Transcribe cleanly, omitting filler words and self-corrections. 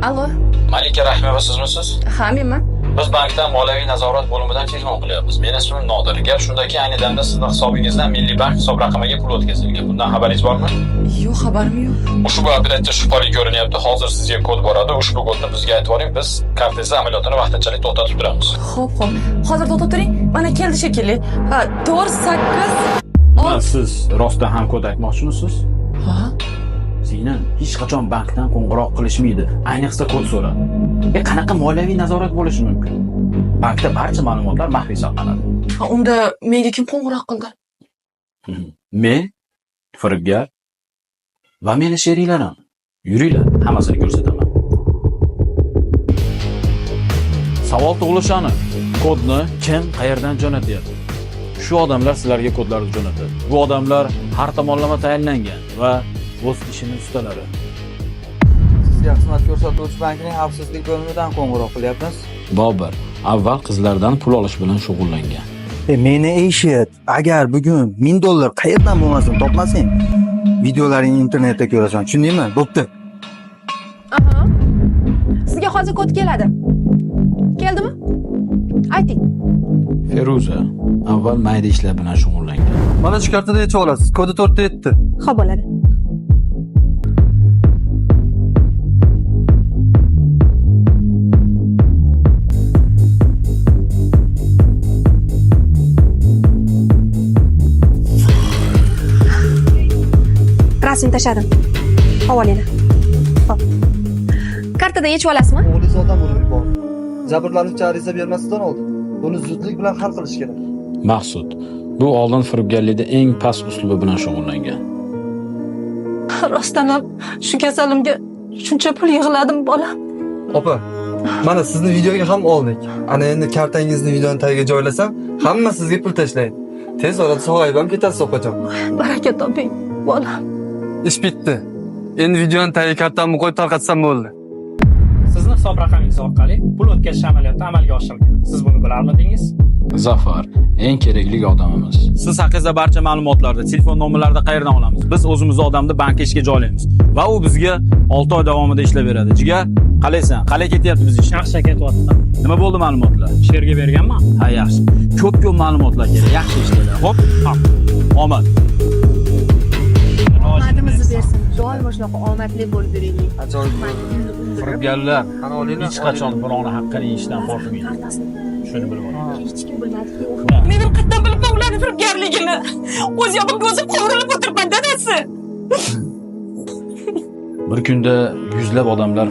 Allo. Malika Rahimova sizmisiz? Ha, menman. Biz bankdan moliyaviy nazorat bo'limidan telefon qilyapmiz. Meni ismim Nodir. Gap shundaki, ayni damda sizni hisobingizdan Milliy bank hisob raqamiga pul o'tkazilgan. Bundan xabaringiz bormi? Yo'q, xabarim yo'q. Ushbu operatsiya shubhali ko'rinyapti. Hozir sizga kod boradi. Ushbu kodni bizga aytib yuboring. Biz kartangizni amaliyotini vaqtinchalik to'xtatib turamiz. Xo'p, xo'p. Hozir to'xtab turing. Mana keldi shekilli. Ha, 4 8 Nima, siz rostdan ham kod aytmoqchimisiz? Ha? Singlim, hech qachon bankdan qo'ng'iroq qilishmaydi. Ayniqsa kod so'rab. Qanaqa moliyaviy nazorat bo'lishi mumkin? Bankda barcha ma'lumotlar maxfiy saqlanadi. Ha, unda menga kim qo'ng'iroq qildi? Men firibgar va meni sheriklarim. Yuringlar, hammasini ko'rsataman. Savol tug'ilishi aniq. Kodni kim qayerdan jo'natyapti? Shu odamlar sizlarga kodlarni jo'natadi. Bu odamlar har tomonlama tayinlangan va o'z ishini ustalari. Sizga xizmat ko'rsatuvchi bankning xavfsizlik bo'limidan qo'ng'iroq qilyapmiz. Bobur avval qizlardan pul olish bilan shug'ullangan. Meni eshit. Agar bugun 1000 dollar qayerdan bo'lmasin topmasang, videolaringni internetda ko'rasan. Tushundingmi? Bo'pti. Aha. Sizga hozir kod keladi. Keldimi? Ayting. Feruza avval mayda ishlar bilan shug'ullangan. Mana shu kartada yechib olasiz. Kodi 4 7. Xo'p bo'ladi. Rasm tashladim. Havolanglar. Xo'p. Kartada yechib olasizmi? O'g'lingiz odam urib yubordi. Jabrlanuvchi ariza bermasidan oldin buni zudlik bilan hal qilish kerak. Maqsud bu oldin firibgarlikda eng past uslubi bilan shug'ullangan. Rostdan ham shu kasalimga shuncha pul yig'ladim bolam. Opa, mana sizni videoga ham oldik. Ana endi kartangizni videoni tagiga joylasam, hamma sizga pul tashlaydi. Tez orada sog'ayib ham ketasiz opajon. Baraka toping bolam. Ish bitdi. Endi videoni tagiga kartamni qo'yib tarqatsam bo'ldi. Sizni hisob raqamingiz orqali pul o'tkazish amaliyoti amalga oshirilgan. Siz buni bilarmidingiz? Zafar eng kerakli odamimiz. Siz haqingizda barcha ma'lumotlarni, telefon nomerlarini qayerdan olamiz? Biz o'zimizni odamni bankka ishga joylaymiz va u bizga 6 oy davomida ishlab beradi. Jigar, qalaysan? Qalay ketyapti biz ishlar? Yaxshi ketyapti. Nima bo'ldi ma'lumotlar? Sherga berganman. Ha, yaxshi. Ko'p-ko'p ma'lumotlar kerak. Yaxshi ishlanglar. Xo'p, omad. Omadimizni bersin. Doimo shunaqa omadli bo'lib yuringlar. Ajoyib. Firibgarlar Qani olinglar. hech qachon birovni haqqini yeyishdan qo'rqmaydi. Shuni bilib oling. Hech kim bilmadiki. Men ham qayerdan bilibman ularni firibgarligini. O'z yonimga o'zim qovurilib o'tiribman dadasi. Bir kunda yuzlab odamlar